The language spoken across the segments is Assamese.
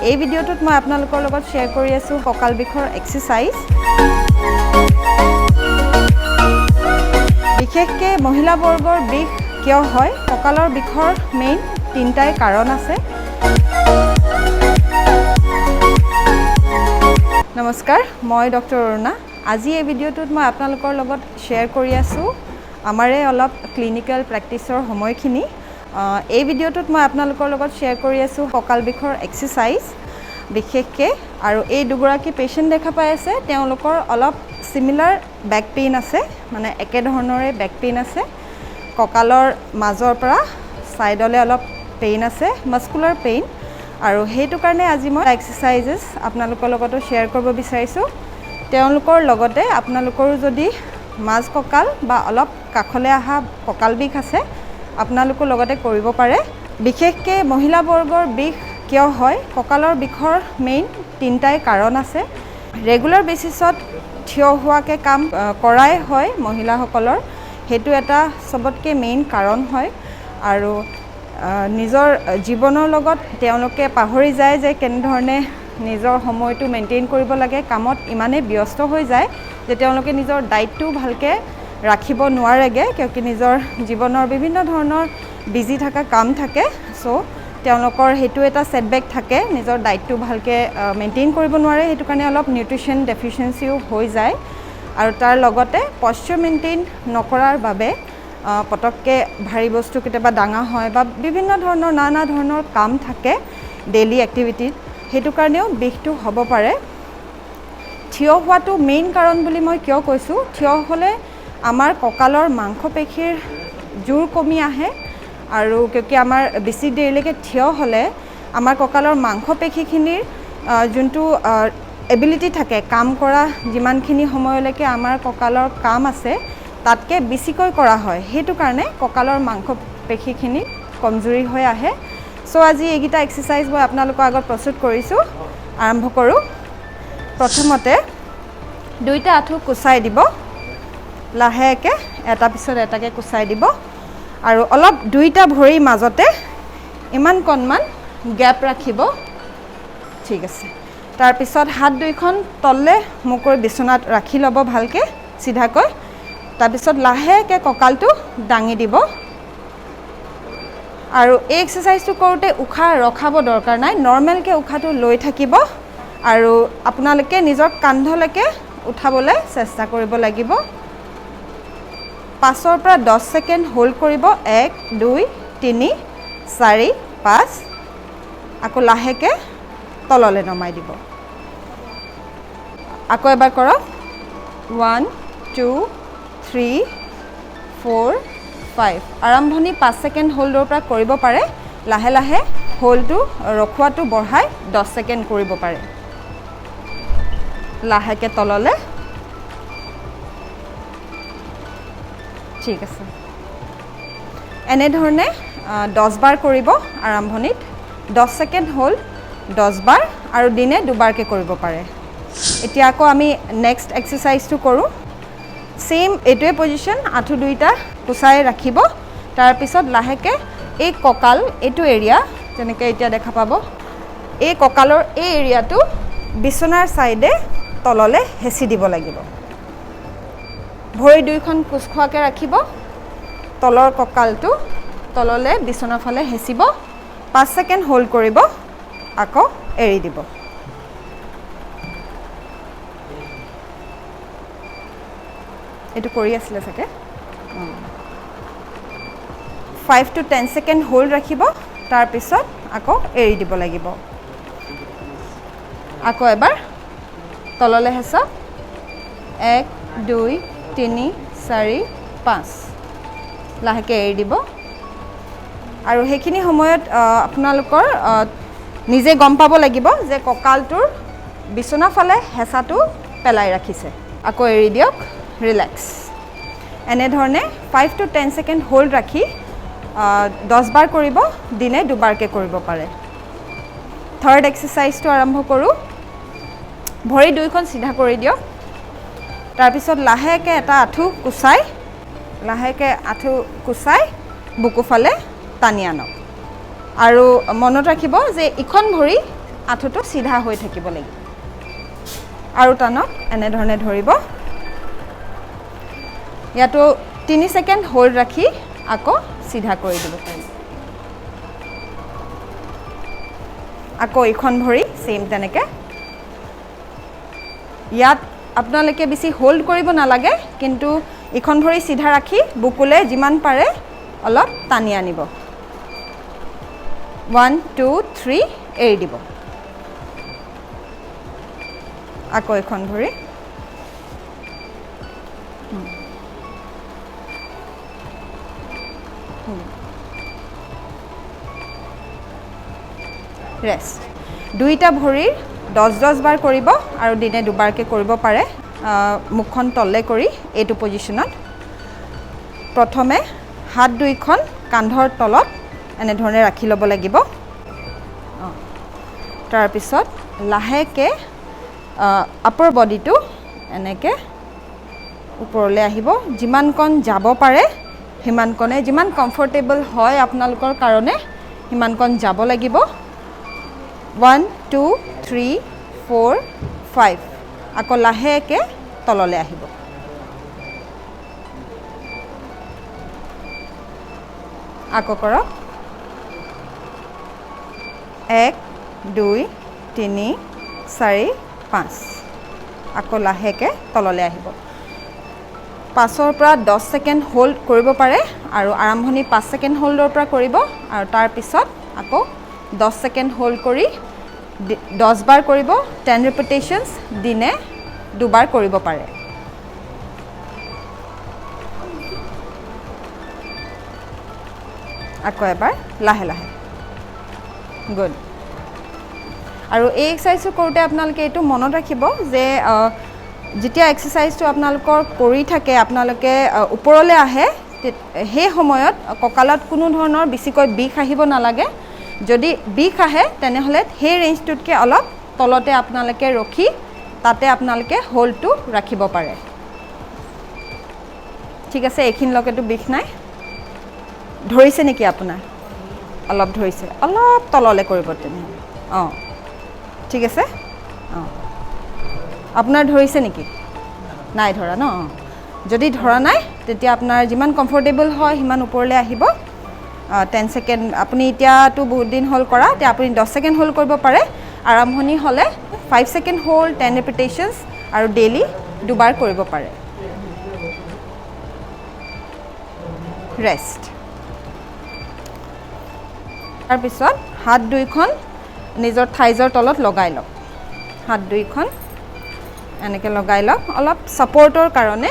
এই ভিডিঅ'টোত মই আপোনালোকৰ লগত শ্বেয়াৰ কৰি আছোঁ কঁকাল বিষৰ এক্সাৰচাইজ। বিশেষকৈ মহিলাবৰ্গৰ বিষ কিয় হয়? কঁকালৰ বিষৰ মেইন তিনিটাই কাৰণ আছে। নমস্কাৰ, মই ডক্টৰ অৰুণা। আজি এই ভিডিঅ'টোত মই আপোনালোকৰ লগত শ্বেয়াৰ কৰি আছোঁ আমাৰে অলপ ক্লিনিকেল প্ৰেক্টিছৰ সময়খিনি। এই ভিডিঅ'টোত মই আপোনালোকৰ লগত শ্বেয়াৰ কৰি আছোঁ কঁকাল বিষৰ এক্সাৰচাইজ বিশেষকৈ। আৰু এই দুগৰাকী পেচেণ্ট দেখা পাই আছে, তেওঁলোকৰ অলপ চিমিলাৰ বেক পেইন আছে, মানে একেধৰণৰে বেক পেইন আছে। কঁকালৰ মাজৰ পৰা ছাইডলৈ অলপ পেইন আছে, মাস্কুলাৰ পেইন। আৰু সেইটো কাৰণে আজি মই এক্সাৰচাইজেছ আপোনালোকৰ লগতো শ্বেয়াৰ কৰিব বিচাৰিছোঁ। তেওঁলোকৰ লগতে আপোনালোকৰো যদি মাজ কঁকাল বা অলপ কাষলৈ অহা কঁকাল বিষ আছে, আপোনালোকো লগতে কৰিব পাৰে। বিশেষকৈ মহিলাবৰ্গৰ বিষ কিয় হয়? কঁকালৰ বিষৰ মেইন তিনিটাই কাৰণ আছে। ৰেগুলাৰ বেচিছত থিয় হোৱাকৈ কাম কৰাই হয় মহিলাসকলৰ, সেইটো এটা চবতকৈ মেইন কাৰণ হয়। আৰু নিজৰ জীৱনৰ লগত তেওঁলোকে পাহৰি যায় যে কেনেধৰণে নিজৰ সময়টো মেইনটেইন কৰিব লাগে। কামত ইমানেই ব্যস্ত হৈ যায় যে তেওঁলোকে নিজৰ ডায়েটটোও ভালকৈ ৰাখিব নোৱাৰেগৈ, কিয়কি নিজৰ জীৱনৰ বিভিন্ন ধৰণৰ বিজি থকা কাম থাকে। চ' তেওঁলোকৰ সেইটো এটা ছেটবেক থাকে, নিজৰ ডায়েটটো ভালকৈ মেইনটেইন কৰিব নোৱাৰে। সেইটো কাৰণে অলপ নিউট্ৰিশ্যন ডেফিচিয়েঞ্চিও হৈ যায়। আৰু তাৰ লগতে পশ্চাৰ মেইনটেইন নকৰাৰ বাবে পটককৈ ভাৰী বস্তু কেতিয়াবা ডাঙা হয় বা বিভিন্ন ধৰণৰ নানা ধৰণৰ কাম থাকে ডেইলি এক্টিভিটিত, সেইটো কাৰণেও বিষটো হ'ব পাৰে। থিয় হোৱাটো মেইন কাৰণ বুলি মই কিয় কৈছোঁ, থিয় হ'লে আমাৰ কঁকালৰ মাংসপেশীৰ জোৰ কমি আহে। আৰু কিয়কি আমাৰ বেছি দেৰিলৈকে থিয় হ'লে আমাৰ কঁকালৰ মাংসপেশীখিনিৰ যোনটো এবিলিটি থাকে কাম কৰা, যিমানখিনি সময়লৈকে আমাৰ কঁকালৰ কাম আছে তাতকৈ বেছিকৈ কৰা হয়, সেইটো কাৰণে কঁকালৰ মাংসপেশীখিনি কমজুৰি হৈ আহে। চ' আজি এইকেইটা এক্সাৰচাইজ মই আপোনালোকৰ আগত প্ৰস্তুত কৰিছোঁ। আৰম্ভ কৰোঁ। প্ৰথমতে দুইটা আঁঠু কোচাই দিব, লাহেকৈ এটা পিছত এটাকৈ কোচাই দিব। আৰু অলপ দুইটা ভৰিৰ মাজতে ইমান কণমান গেপ ৰাখিব, ঠিক আছে। তাৰপিছত হাত দুইখন তললৈ মুখ কৰি বিচনাত ৰাখি ল'ব ভালকৈ চিধাকৈ। তাৰপিছত লাহেকৈ কঁকালটো দাঙি দিব। আৰু এই এক্সাৰচাইজটো কৰোঁতে উশাহ ৰখাব দৰকাৰ নাই, নৰ্মেলকৈ উশাহটো লৈ থাকিব। আৰু আপোনালোকে নিজৰ কান্ধলৈকে উঠাবলৈ চেষ্টা কৰিব লাগিব। 5ৰ পৰা 10 ছেকেণ্ড হোল্ড কৰিব। 1 2 3 4 5, আকৌ লাহেকৈ তললৈ নমাই দিব। আকৌ এবাৰ কৰক। 1 2 3 4 5। আৰম্ভণি 5 ছেকেণ্ড হোল্ডৰ পৰা কৰিব পাৰে, লাহে লাহে হোল্ডটো ৰখোৱাটো বঢ়াই 10 ছেকেণ্ড কৰিব পাৰে। লাহেকৈ তললৈ, ঠিক আছে। এনেধৰণে 10 বাৰ কৰিব। আৰম্ভণিত 10 ছেকেণ্ড হোল্ড 10 বাৰ, আৰু দিনে দুবাৰকৈ কৰিব পাৰে। এতিয়া আকৌ আমি নেক্সট এক্সাৰচাইজটো কৰোঁ। ছেইম এইটোৱে পজিশ্যন, আঁঠু দুইটা কোচাই ৰাখিব। তাৰপিছত লাহেকৈ এই কঁকাল এইটো এৰিয়া, যেনেকৈ এতিয়া দেখা পাব, এই কঁকালৰ এই এৰিয়াটো বিচনাৰ ছাইডে তললৈ হেঁচি দিব লাগিব। ভৰি দুইখন কোচ খোৱাকৈ ৰাখিব, তলৰ কঁকালটো তললৈ বিচনাৰ ফালে হেঁচিব। 5 ছেকেণ্ড হোল্ড কৰিব, আকৌ এৰি দিব। এইটো কৰি আছিলে চাগে। 5 টু 10 ছেকেণ্ড হোল্ড ৰাখিব, তাৰপিছত আকৌ এৰি দিব লাগিব। আকৌ এবাৰ তললৈ হেঁচক। 1 2 3 4 5, লাহেকৈ এৰি দিব। আৰু সেইখিনি সময়ত আপোনালোকৰ নিজে গম পাব লাগিব যে কঁকালটোৰ বিচনা ফালে হেঁচাটো পেলাই ৰাখিছে। আকৌ এৰি দিয়ক, ৰিলেক্স। এনেধৰণে 5 টু 10 ছেকেণ্ড হোল্ড ৰাখি 10 বাৰ কৰিব, দিনে দুবাৰকৈ কৰিব পাৰে। থাৰ্ড এক্সাৰচাইজটো আৰম্ভ কৰোঁ। ভৰি দুইখন চিধা কৰি দিয়ক। তাৰপিছত লাহেকৈ এটা আঁঠু কোচাই, লাহেকৈ আঁঠু কোচাই বুকুফালে টানি আনক। আৰু মনত ৰাখিব যে ইখন ভৰি আঁঠুটো চিধা হৈ থাকিব লাগিব। আৰু টানক, এনেধৰণে ধৰিব। ইয়াতো 3 ছেকেণ্ড হোল্ড ৰাখি আকৌ চিধা কৰি দিব পাৰিব। আকৌ ইখন ভৰি ছেইম তেনেকৈ। ইয়াত আপোনালোকে বেছি হোল্ড কৰিব নালাগে, কিন্তু ইখন ভৰি চিধা ৰাখি বুকুলে যিমান পাৰে অলপ টানি আনিব। 1 2 3 এৰি দিব। আকৌ এখন ভৰি। ৰেষ্ট। দুইটা ভৰিৰ 10-10 বাৰ কৰিব আৰু দিনে দুবাৰকৈ কৰিব পাৰে। মুখখন তললৈ কৰি এইটো পজিশ্যনত প্ৰথমে হাত দুইখন কান্ধৰ তলত এনেধৰণে ৰাখি ল'ব লাগিব। তাৰপিছত লাহেকৈ আপাৰ বডিটো এনেকৈ ওপৰলৈ আহিব। যিমানকণ যাব পাৰে সিমানকণে, যিমান কমফৰ্টেবল হয় আপোনালোকৰ কাৰণে সিমানকণ যাব লাগিব। 1 2 3 4 5 আকৌ লাহেকৈ তললৈ আহিব। আকৌ কৰক। 1 2 3 4 5 আকৌ লাহেকৈ তললৈ আহিব। 5ৰ পৰা 10 ছেকেণ্ড হোল্ড কৰিব পাৰে আৰু আৰম্ভণি 5 ছেকেণ্ড হোল্ডৰ পৰা কৰিব আৰু তাৰপিছত আকৌ 10 ছেকেণ্ড হোল্ড কৰি 10 বাৰ কৰিব। 10 ৰিপিটেশ্যনছ দিনে দুবাৰ কৰিব পাৰে। আকৌ এবাৰ লাহে লাহে। গুড। আৰু এই এক্সাৰচাইজটো কৰোঁতে আপোনালোকে এইটো মনত ৰাখিব যে যেতিয়া এক্সাৰচাইজটো আপোনালোকৰ কৰি থাকে, আপোনালোকে ওপৰলৈ আহে, সেই সময়ত কঁকালত কোনো ধৰণৰ বেছিকৈ বিষ আহিব নালাগে। যদি বিষ আহে তেনেহ'লে সেই ৰেঞ্জটোতকৈ অলপ তলতে আপোনালোকে ৰখি তাতে আপোনালোকে হোল্ডটো ৰাখিব পাৰে। ঠিক আছে, এইখিনিলৈকেতো বিষ নাই। ধৰিছে নেকি আপোনাৰ? অলপ ধৰিছে, অলপ তললৈ কৰিব তেনেহ'লে। অঁ, ঠিক আছে। অঁ, আপোনাৰ ধৰিছে নেকি? নাই ধৰা ন? অঁ, যদি ধৰা নাই তেতিয়া আপোনাৰ যিমান কমফৰ্টেবল হয় সিমান ওপৰলৈ আহিব। 10 ছেকেণ্ড, আপুনি এতিয়াতো বহুত দিন হ'ল কৰা, এতিয়া আপুনি 10 ছেকেণ্ড হোল্ড কৰিব পাৰে। আৰম্ভণি হ'লে 5 ছেকেণ্ড হোল্ড, 10 ৰিপিটেশ্যনছ আৰু ডেইলি দুবাৰ কৰিব পাৰে। ৰেষ্ট। তাৰপিছত হাত দুইখন নিজৰ থাইজৰ তলত লগাই লওক। হাত দুইখন এনেকৈ লগাই লওক অলপ ছাপৰ্টৰ কাৰণে।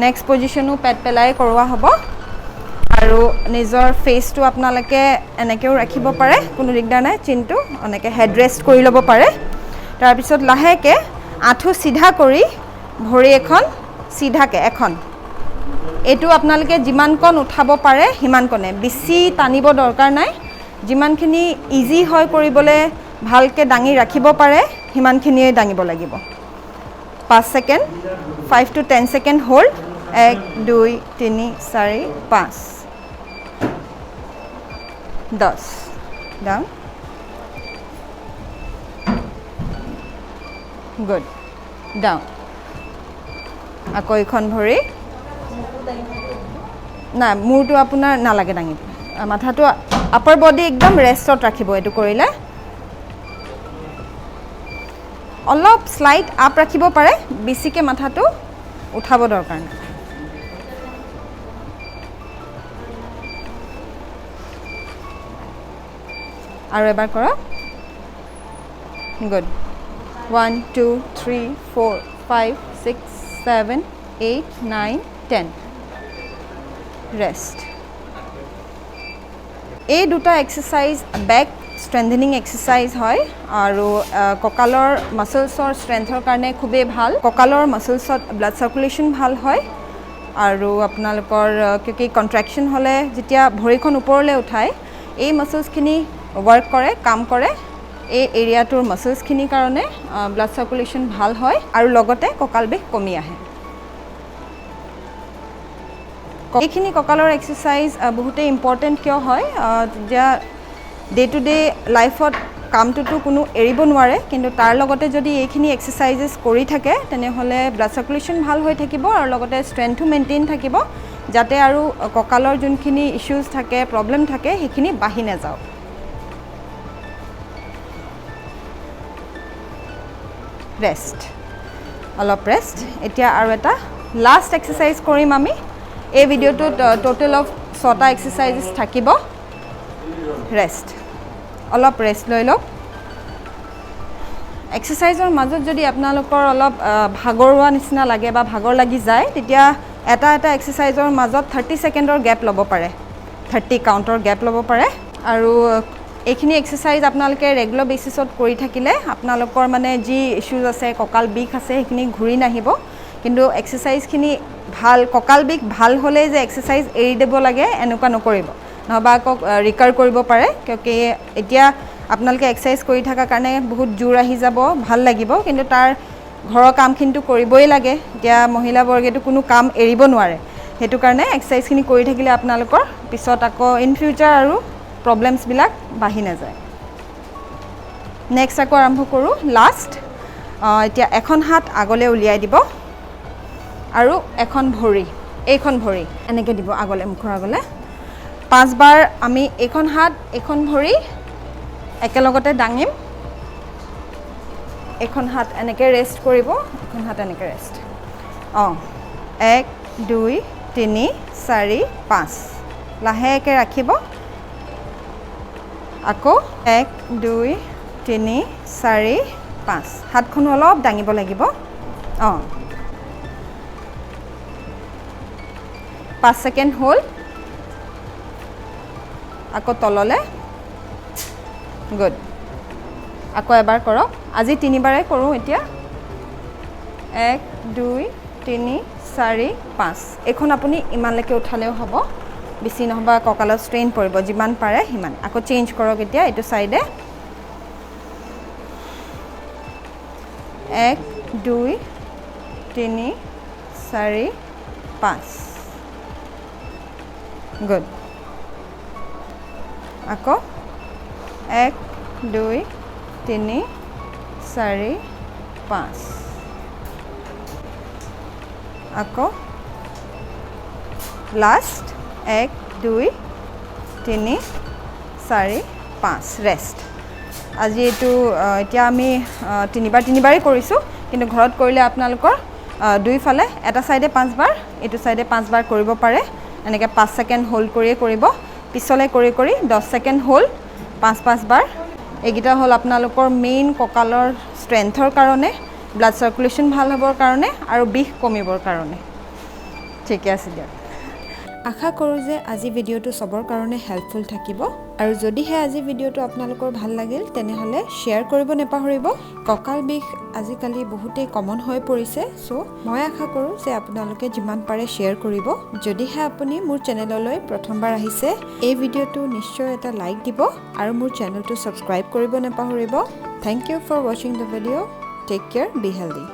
নেক্সট পজিশ্যনো পেট পেলাই কৰোৱা হ'ব। আৰু নিজৰ ফেচটো আপোনালোকে এনেকৈও ৰাখিব পাৰে, কোনো দিগদাৰ নাই। চিনটো এনেকৈ হেড ৰেষ্ট কৰি ল'ব পাৰে। তাৰপিছত লাহেকৈ আঁঠু চিধা কৰি ভৰি এখন চিধাকৈ এখন, এইটো আপোনালোকে যিমানকণ উঠাব পাৰে সিমানকণে, বেছি টানিব দৰকাৰ নাই। যিমানখিনি ইজি হয় কৰিবলৈ, ভালকৈ দাঙি ৰাখিব পাৰে সিমানখিনিয়ে দাঙিব লাগিব। 5 second, 5 to 10 second hold. 1 2 3 4 5 10 down. Good, down. আকৌ এইখন ভৰি। নাই, মূৰটো আপোনাৰ নালাগে দাঙিব, মাথাটো আপাৰ বডি একদম ৰেষ্টত ৰাখিব। এইটো কৰিলে অলপ শ্লাইড আপ ৰাখিব পাৰে, বেছিকৈ মাথাটো উঠাব দৰকাৰ নাই। আৰু এবাৰ কৰক। Good. 1 2 3 4 5 6 7 8 9 10 rest. এই দুটা এক্সাৰচাইজ বেক ষ্ট্ৰেংথেনিং এক্সাৰচাইজ হয় আৰু কঁকালৰ মাছলছৰ ষ্ট্ৰেংথৰ কাৰণে খুবেই ভাল। কঁকালৰ মাছলছত ব্লাড চাৰ্কুলেশ্যন ভাল হয় আৰু আপোনালোকৰ কি কণ্ট্ৰেকশ্যন হ'লে যেতিয়া ভৰিখন ওপৰলৈ উঠায় এই মাছলছখিনি ৱৰ্ক কৰে, কাম কৰে। এই এৰিয়াটোৰ মাছলছখিনিৰ কাৰণে ব্লাড চাৰ্কুলেশ্যন ভাল হয় আৰু লগতে কঁকাল বিষ কমি আহে। এইখিনি কঁকালৰ এক্সাৰচাইজ বহুতেই ইম্পৰ্টেণ্ট কিয় হয়, যেতিয়া ডে টু ডে লাইফত কামটোতো কোনো এৰিব নোৱাৰে, কিন্তু তাৰ লগতে যদি এইখিনি এক্সাৰচাইজেছ কৰি থাকে তেনেহ'লে ব্লাড চাৰ্কুলেশ্যন ভাল হৈ থাকিব আৰু লগতে ষ্ট্ৰেংথো মেইনটেইন থাকিব, যাতে আৰু কঁকালৰ যোনখিনি ইছ্যুজ থাকে, প্ৰব্লেম থাকে, সেইখিনি বাঢ়ি নাযাওক। ৰেষ্ট, অলপ ৰেষ্ট। এতিয়া আৰু এটা লাষ্ট এক্সাৰচাইজ কৰিম আমি। এই ভিডিঅ'টোত টোটেল অফ 6টা এক্সাৰচাইজেছ থাকিব। ৰেষ্ট, অলপ ৰেষ্ট লৈ লওক। এক্সাৰচাইজৰ মাজত যদি আপোনালোকৰ অলপ ভাগৰুৱা নিচিনা লাগে বা ভাগৰ লাগি যায়, তেতিয়া এটা এটা এক্সাৰচাইজৰ মাজত 30 ছেকেণ্ডৰ গেপ ল'ব পাৰে, 30 কাউণ্টৰ গেপ ল'ব পাৰে। আৰু এইখিনি এক্সাৰচাইজ আপোনালোকে ৰেগুলাৰ বেচিছত কৰি থাকিলে আপোনালোকৰ মানে যি ইছ্যুজ আছে, কঁকাল বিষ আছে, সেইখিনি ঘূৰি নাহিব। কিন্তু এক্সাৰচাইজখিনি ভাল, কঁকাল বিষ ভাল হ'লেই যে এক্সাৰচাইজ এৰি দিব লাগে এনেকুৱা নকৰিব, নহ'বা আকৌ ৰিকাৰ কৰিব পাৰে। কিয়কি এতিয়া আপোনালোকে এক্সাৰচাইজ কৰি থকাৰ কাৰণে বহুত জোৰ আহি যাব, ভাল লাগিব, কিন্তু তাৰ ঘৰৰ কামখিনিতো কৰিবই লাগে। এতিয়া মহিলাবৰ্গেতো কোনো কাম এৰিব নোৱাৰে, সেইটো কাৰণে এক্সাৰচাইজখিনি কৰি থাকিলে আপোনালোকৰ পিছত আকৌ ইন ফিউচাৰ আৰু প্ৰব্লেমছবিলাক বাঢ়ি নাযায়। নেক্সট আকৌ আৰম্ভ কৰোঁ, লাষ্ট। এতিয়া এখন হাত আগলৈ উলিয়াই দিব আৰু এখন ভৰি, এইখন ভৰি এনেকৈ দিব আগলৈ, মুখৰ আগলৈ। 5বাৰ আমি এইখন হাত, এইখন ভৰি একেলগতে দাঙিম। এইখন হাত এনেকৈ ৰেষ্ট কৰিব, এইখন হাত এনেকৈ ৰেষ্ট। 1 2 3 4 5 লাহেকৈ ৰাখিব। আকৌ 1 2 3 4 5, হাতখনো অলপ দাঙিব লাগিব। 5 ছেকেণ্ড হ'ল। আকৌ তললৈ, গুড। আকৌ এবাৰ কৰক, আজি 3বাৰে কৰোঁ এতিয়া। 1 2 3 4 5, এইখন আপুনি ইমানলৈকে উঠালেও হ'ব, বেছি নহ'বা কঁকালত ষ্ট্ৰেইন পৰিব, যিমান পাৰে সিমান। আকৌ চেঞ্জ কৰক এতিয়া এইটো ছাইডে। 1 2 3 4 5, গুড। আকৌ 1 2 3 4 5, আকৌ লাষ্ট 1 2 3 4 5, ৰেষ্ট। আজি এইটো এতিয়া আমি তিনিবাৰেই কৰিছোঁ, কিন্তু ঘৰত কৰিলে আপোনালোকৰ দুইফালে এটা ছাইডে 5বাৰ, এইটো ছাইডে 5বাৰ কৰিব পাৰে। এনেকৈ 5 ছেকেণ্ড হোল্ড কৰিয়ে কৰিব, পিছলৈ কৰি কৰি 10 ছেকেণ্ড হোল্ড, 5 5বাৰ। এইকেইটা হ'ল আপোনালোকৰ মেইন কঁকালৰ ষ্ট্ৰেংথৰ কাৰণে, ব্লাড চাৰ্কুলেশ্যন ভাল হ'বৰ কাৰণে আৰু বিষ কমিবৰ কাৰণে। ঠিকে আছে দিয়ক। আশা কৰোঁ যে আজি ভিডিঅ'টো চবৰ কাৰণে হেল্পফুল থাকিব। আৰু যদিহে আজি ভিডিঅ'টো আপোনালোকৰ ভাল লাগিল তেনেহ'লে শ্বেয়াৰ কৰিব নাপাহৰিব। কঁকাল বিষ আজিকালি বহুতেই কমন হৈ পৰিছে, চ' মই আশা কৰোঁ যে আপোনালোকে যিমান পাৰে শ্বেয়াৰ কৰিব। যদিহে আপুনি মোৰ চেনেললৈ প্ৰথমবাৰ আহিছে, এই ভিডিঅ'টো নিশ্চয় এটা লাইক দিব আৰু মোৰ চেনেলটো ছাবস্ক্ৰাইব কৰিব নাপাহৰিব। Thank you for watching the video. Take care, be healthy.